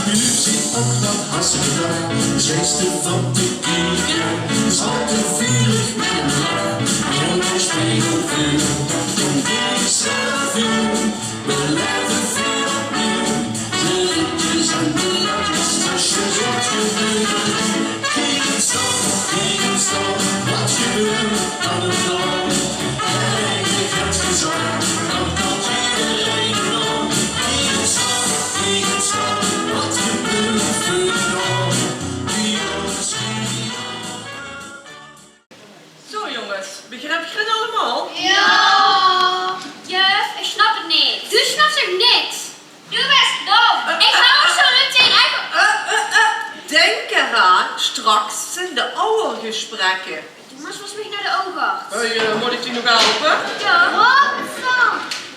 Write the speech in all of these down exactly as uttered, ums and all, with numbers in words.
Muziek op dat hartstikke dag, de zesde van de kieken. Is altijd vurig met een lach, en dan spelen we op deze vloer. We leven veel opnieuw, de liedjes en de lachjes, als je zult gebeuren. Geen stop, geen stop, wat gebeurt dan nog? Hey, het gezag, dan komt iedereen op. Geen stop, geen stop, wat gebeurt er nog? Wie ons Zo, jonges, begrijp je het allemaal? Ja. Juf, ik snap het niet. Du snaps toch niks? Du best dom. Ik hou zo meteen echt... Eh, eh, eh, denk eraan, straks zijn de oudergesprekken. Du mós volges mich nao de ougarts. Hey, eh, moet ik die nog helpen? Ja. Wat dan?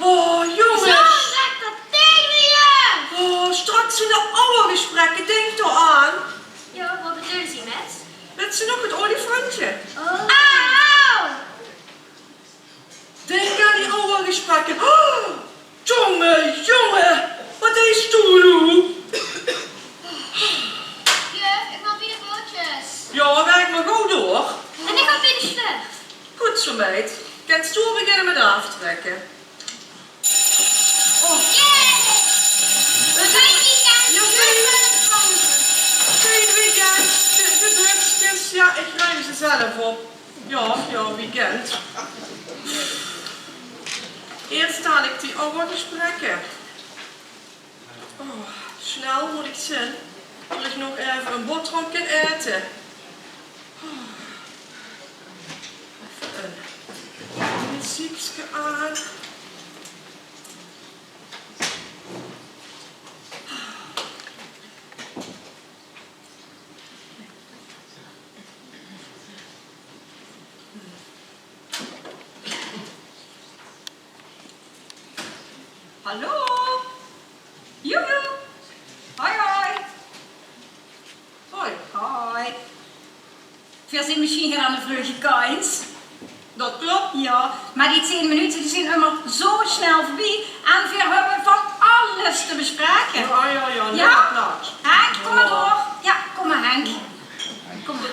Oh, jongens. Zo zegt dat tegen je. Oh, straks zijn de oudergesprekken, denk er aan. Ja, wat bedoelen ze met? Wèts se nog, het olifantje? Oh. Auw! Denk aan die oudergesprekken. Oh, jonge, jonge, wat is toen, Lou? Juf, ik wil bij de bootjes. Ja, werk maar gauw door. En ik wil bij de slurf. Goed zo, meid. Kens doe beginnen met aftrekken. Oh. Yay! Fijn weekend. Ja, fijn. Fijn weekend. De, de drukskes, ja, ik ruim ze zelf op. Ja, ja, weekend. Eerst haal ik die oudergesprekken. Oh, snel moet ik zin. Dat ik nog even een boterham kan eten. Oh. Even een muziekje aan. Hallo? Joejoe. Hoi, hoi. Hoi. Hoi. Veer zien mesjiens get aan de vreuge kantj. Dat klopt. Ja, maar die tien minuten die zien ummer zo snel voorbij. En veer hebben van alles te bespreken. Ja, ja, ja, ja. Henk, kom maar door. Ja, kom maar, Henk. Kom maar.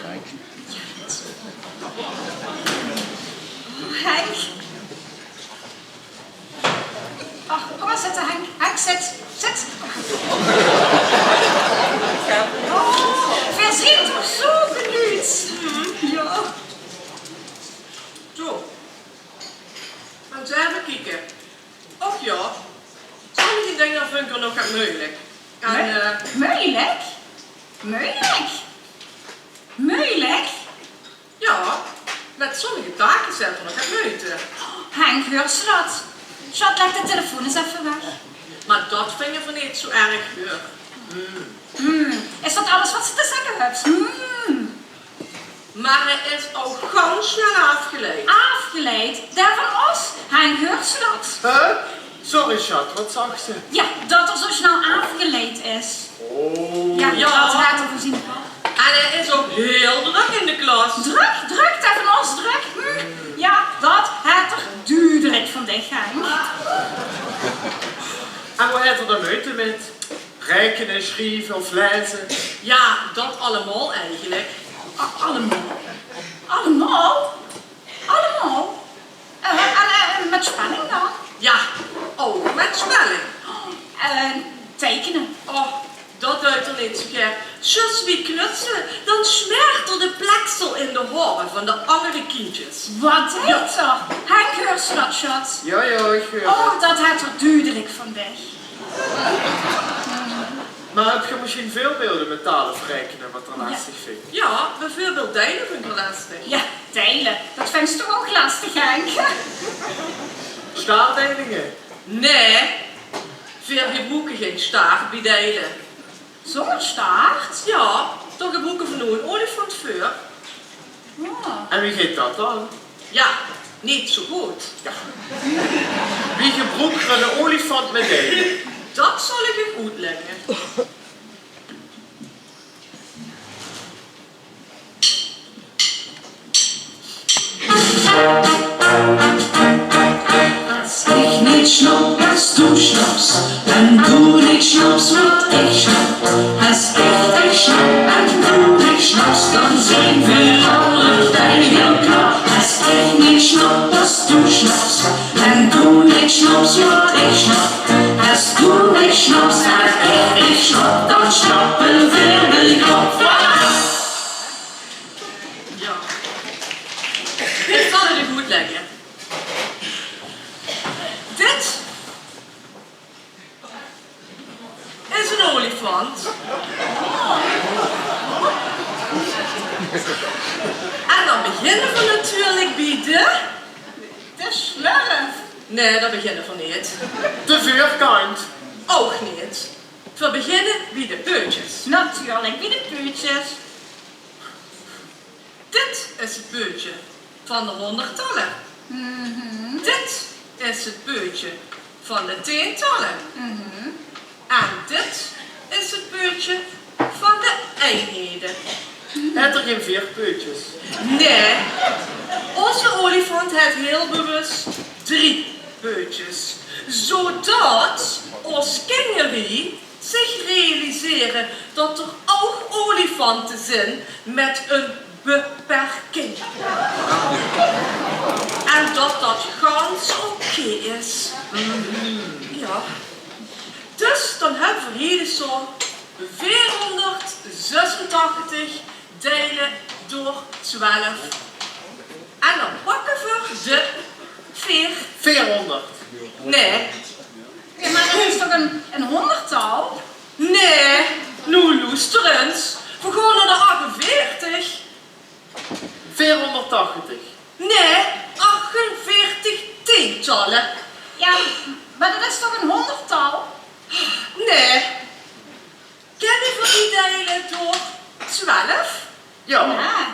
Henk. Ach, kom maar zitten, Henk. Henk, zit. Zit. Oh, veer zien toch zo benuujd. Ja. Zo. Gaon ze even kieke. Och ja, sommige dinger vin ik nog get meujelik. En, eh, meujelik? Meujelik? Meujelik? Ja, met sommige taken zit er nog get meujte. Henk, heurs se dat? Sjat, leg de telefoon ens effe weg. Maar dat vinge veer neet zo erg, huur. Hmm, is dat alles wat se te zegge höbs? Hmm. Maar hae is al gans snel aafgeleid. Aafgeleid? Dae van ós? Henk, heurs se dat? Hè? Sorry, sjat, wat zags se? Ja, dat er zo snel aafgeleid is. Oh. Ja, ja, dat haet er gezeen. En hae is ouk hiel drök in de klas. Drök? Drök? Dae van ós drök? Hm. Ja, dat haet er dudelik van dich, Henk. En wat haet er dan meujte met? Raekene, sjrieve of laeze? Ja, dat allemaol eigelik. A-, allemaol? Allemaol? Allemaol? Eh, en, eh, met spelling dan? Ja, ouk met spelling. Eh, teikene. Och, dat duit er neet zo gaer. Zjus wie knutsele, dan smaert er de pleksel in de haore van de angere kindjes. Wat deit er? Henk, heurs se dat, sjat? Ja, ja, ik heur het. Oh, dat haet er dudelik van dich. Maar höb geer mesjiens veurbeelde met taal of raekene wat er lastig vindj? Ja, beveurbeeld deile vin ik lastig. Ja, deile. Dat vinjs se toch ouk lastig, Henk? Staartdeilinge? Nae, veer gebroeke gein staart bie deile. Zónger staart? Ja, dao gebroeke veer noe ein olifant veur. Ja. En wie geit dat dan? Ja, neet zo good. Ja. Wie gebroek geer eine olifant mit deile? Dat zal ich uch oetlègke. Es ich neet sjlop, es doe sjlops, en doe neet sjlops, waat ich sjlop. Es ich neet sjlop, en doe neet sjlops, dan zeen veer allebei hiel knap. Es ich neet sjlop, es doe sjlops, en doe neet sjlops, waat ich sjlop. Es doe neet sjlops, en ich neet sjlop, dan sjloppe veer de kop. Jao. Ich zal 't uch oetlègke. Dit is 'nen olifant. En dan beginne veer natuurlik bie de... De sjlurf. Nae, dao beginne veer neet. De veurkantj. Ouch neet. Veer beginne bie de peutjes. Natuurlik, bie de peutjes. Dit is 't peutje van de hóndertalle. Dit is 't peutje van de tieëntalle. En dit is 't peutje van de einhede. Haet 'r gein veer peutjes? Nae, ózze olifant haet hiel bewus drie peutjes, zoetot ós kinjer zich realisere tot d'r ouch olifante zeen mit ein beperking. En tot dat gans oké is. Jao. Dus dan höbbe veer hie zoe'n veerhónderdzösentachtig deile door twelf. En dan pakke veer de veer. Veerhónderd. Nae. Jao, mer dat is toch ein, ein hóndertal? Nae, noe loester ins. Veer gaon nao de achtenveertig. Veerhónderdtachtig. Nae, achtenveertig tieëntalle. Jao, mer dat is toch ein hóndertal? Nae. Kinne veer die deile door twelf? Jao. Jao.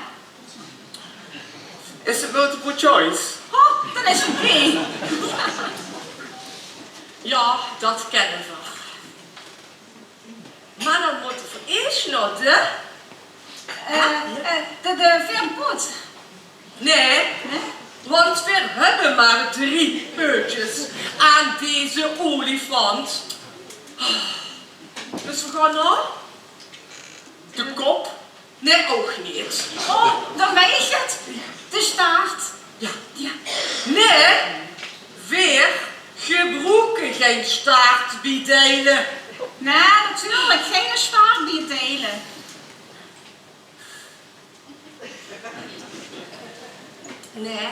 Is 't multiple choice? Oh, dan is 't B. Jao, dat kinne veer. Mer dan mótte veer iers nao de... Eh, eh, de, de veerde poot. Nae, want veer höbbe mer drie peutjes aan deze olifant. Dus veer gaon nao... De kop? Nae, ouch neet. Oh, dan weit ich 't. De staart. Jao. Jao. Nae, veer gebroeke gein staart bie deile. Nae, natuurlik, gein staart bie deile. Nae,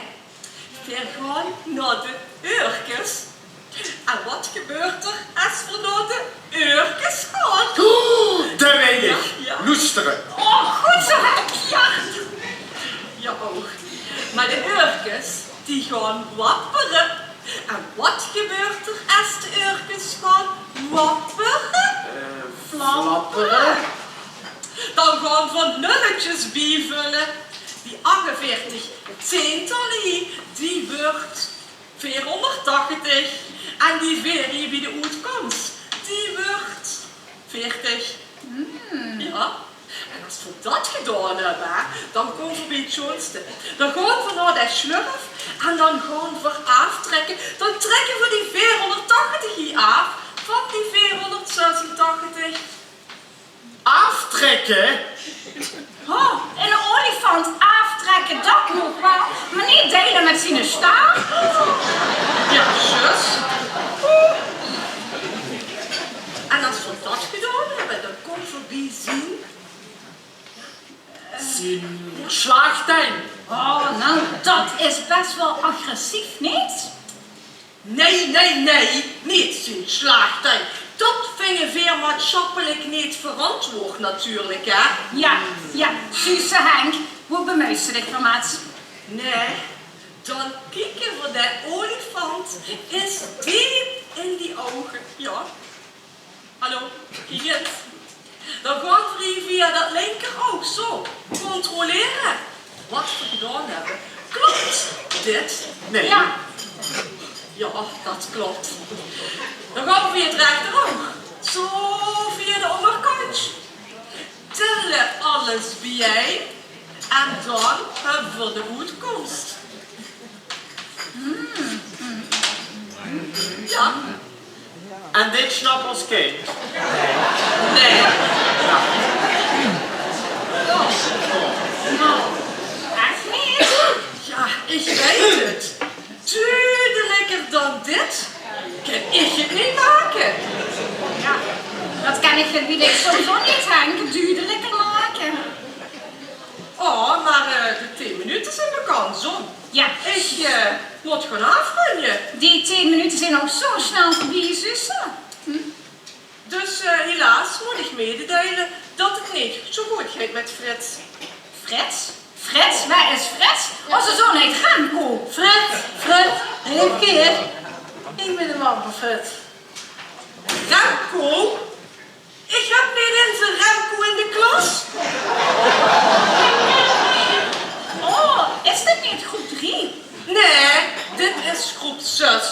veer gaon nao de eurkes. En wat gebeurt d'r es veer nao de eurkes gaon? Oeh, dat weit ich. Jao, jao. Loestere. Oh, good zoe, Henk, jao. Jao, ouch. Mer de eurkes, die gaon wappere. En wat gebeurt d'r es de eurkes gaon wappere? Eh, flappere. Dan gaon veer nulletjes bievölle. Die achtenveertig tieëntalle hie, die wuuert veerhónderdtachtig. En die veer hie bie de oetkoms, die wuuert veertig. Jao. En es veer dat gedaon höbbe, hè, dan kómme veer bie 't sjoonste. Dan gaon veer nao de sjlurf en dan gaon veer aaftrèkke. Dan trèkke veer die veerhónderdtachtig hie aaf van die veerhónderdzösentachtig. Aaftrèkke? Oh, eine olifant aaftrèkke, dat nog waal. Mer neet deile mit ziene staart. Jao, zjus. En es veer dat gedaon höbbe, dan kómme veer bie zien... Zien slaagtein. Oh, noe, dat is bès waal agressief, neet? Nae, nae, nae, neet zien slaagtein. Dat vinge veer maatsjappelik neet verantwoord natuurlik, hè? Jao, jao, zjus, Henk, wie bemuis se dich d'rmit? Nae, dan kieke veer de olifant ins deep in die ouge, jao. Hallo, kiek ins. Dan gaon veer hie via dat linker oug zoe controlere wat veer gedaon höbbe. Klop dit? Nae. Jao. Ja, dat klop. Dan gaon v'r weer rechterop. Zo via de óngerkantj. Tèlle alles biejein en dan höbbe v'r de oetkóms. Ja. En dit snap ós kind? Nae. Ja, ich weit 't. Dudelikker dan dit kan ich 't neet make. Ja, dat kan ich, dat weit ich sowieso neet, Henk, dudelikker make. Oh, mer eh, de tien minute zeen bekans óm. Ja. Ich eh, mót gaon aafrunje. Die tien minute zeen ouch zo snel veurbie, zusse. Dus eh, helaas mót ich mededeile dat 't neet zo good geit mit Frits. Frits? Frits? Wae is Frits? Ózze zoon heit Remco. Frits, Frits, Reefke, ich bin de mam van Frits. Remco? Ich höb neet ins eine Remco in de klas. Oh, is dit neet groep drie? Nae, dit is groep zes.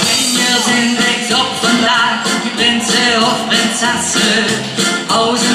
Kinjer zeen dèks op vandaag, prinse of prinsesse, hauze